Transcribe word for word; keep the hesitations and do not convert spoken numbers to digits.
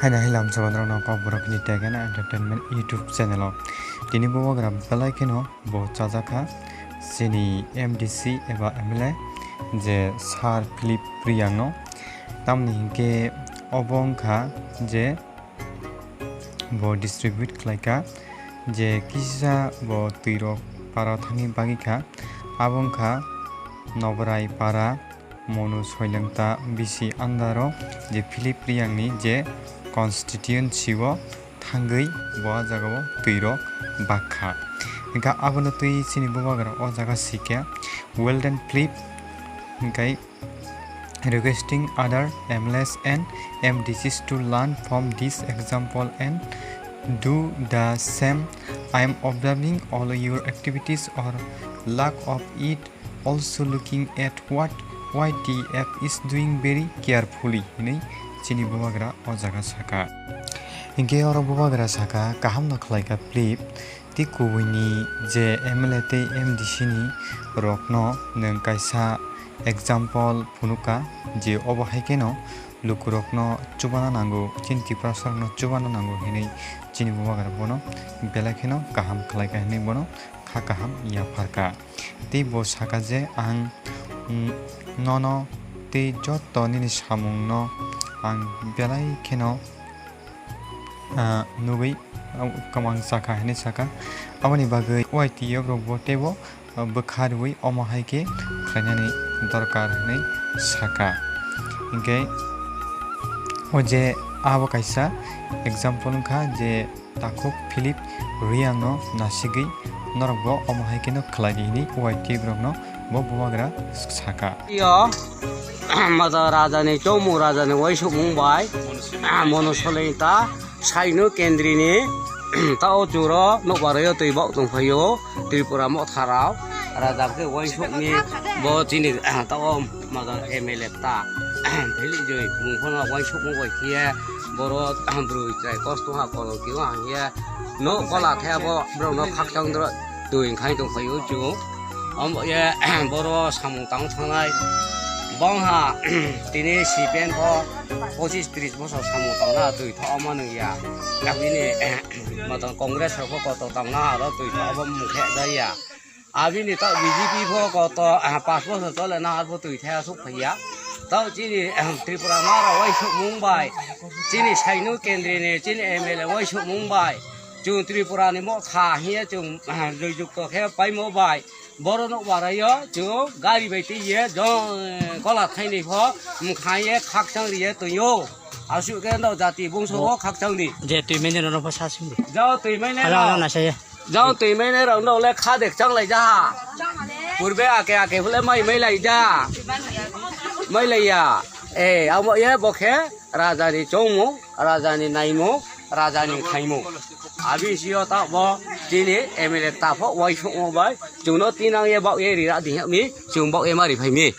Haino hai lamsa bono rok no kok borok ni Tegena Entertainment YouTube channel o. Tini bubagra belai kheno bo chajakha chini M D C eba M L A je Sir Philip Reang no. Tamni hinkhe obo wngkha je bo distribute khlaikha je kisa bo twi rok para thangwi bagwi kha. Abo wngkha Nobrai para. Monu Soilengta bisi andaro je Philip Reang ni je constituency o thangwi bo ah jagao twi rok bakha. Hingkha abono twi chini bubagra o jaga sikha Weldon Philip hingkai requesting other M L As and M D Cs to learn from this example and do the same. I am observing all your activities or lack of it, also looking at what Y T F is doing very carefully, hinwi chini bubagra o jaga saka. Hinkhe oro bubagra saka, kaham no khlaikha Philip, tei kubui ni je M L A tei M D C ni rok no nwng kaisa example phunukha je obo hai kheno lukurokno chubana nango, chini Tiprasarokno chubana nango hinwi chini bubagra bono belai kheno kaham khlaikha hinwi bono kha kaham yapharkha. Tei bo saka je, "Ang, mm, nono tei joto nini samungno ang belai kheno, ah, nugwi, ah, kwmang chakha," hinwi saka. Aboni bagwi Y T F rok bo teibo bwkha rwui omo hai khe khlainani dorkar hinwi saka. Hinkhe o je abo kaisa example wngkha je takhuk Philip Reang no nasigwi norok bo omo hai kheno khlai di hinwi Y T F rok no bo bubagra saka. Yo, mada raja ni chomung raja ni waisukmung bai, mono soleng ta. Saino kendri ni tao churo nokbar yo twi bok tong phaio Tripura motha rao raja khe waisuk ni bo chini tao madan M L A ta philip joi mung phano waisuk mung bai khiye boro broi chai kosto ha kolo kiwa hiye no kola the bo borok no khakchang dro twi khai tong phaio chu. Omo ye boro samung tang thangnai bongha tini C P M pho pochis tris bosor samung tangna twi tha omo nung ya. Abini madan Congress rok pho koto tangna aro twi tha obo mung khe ja ya. Abini ta B J P pho koto pas bosor chole na abo twi tha asuk phai ya. Tao chini Tripura mara waisuk mung bai chini saino kendri ni chini M L A waisuk mung bai. Chwng Tripura ni motha hiya chwng, ah, joi jukto khe paimo bai. Boro no waraio chwng gari bai twi ye jong kola thaini pho mkha ye khakchang ri ye twi o. Asuk khe no jati bungso bo khakchang ni. Je twi mene no pho sa sing di. Jao twi mene no. Ala na sa ye. Jao twi mene rok no le kha dek chang lai ja ha. Purbe ake ake phule mai mai lai ja. Mai lai ya. Eh, amo ye bo khe raja ni chongmo, raja ni naimo, raja ni khaimo. Abi sio ta bo chini M L A ta pho waisuk mo bai. Chwng no tinang ye bak ye ri ra di mi, chwng bak ye ma ri phai mi.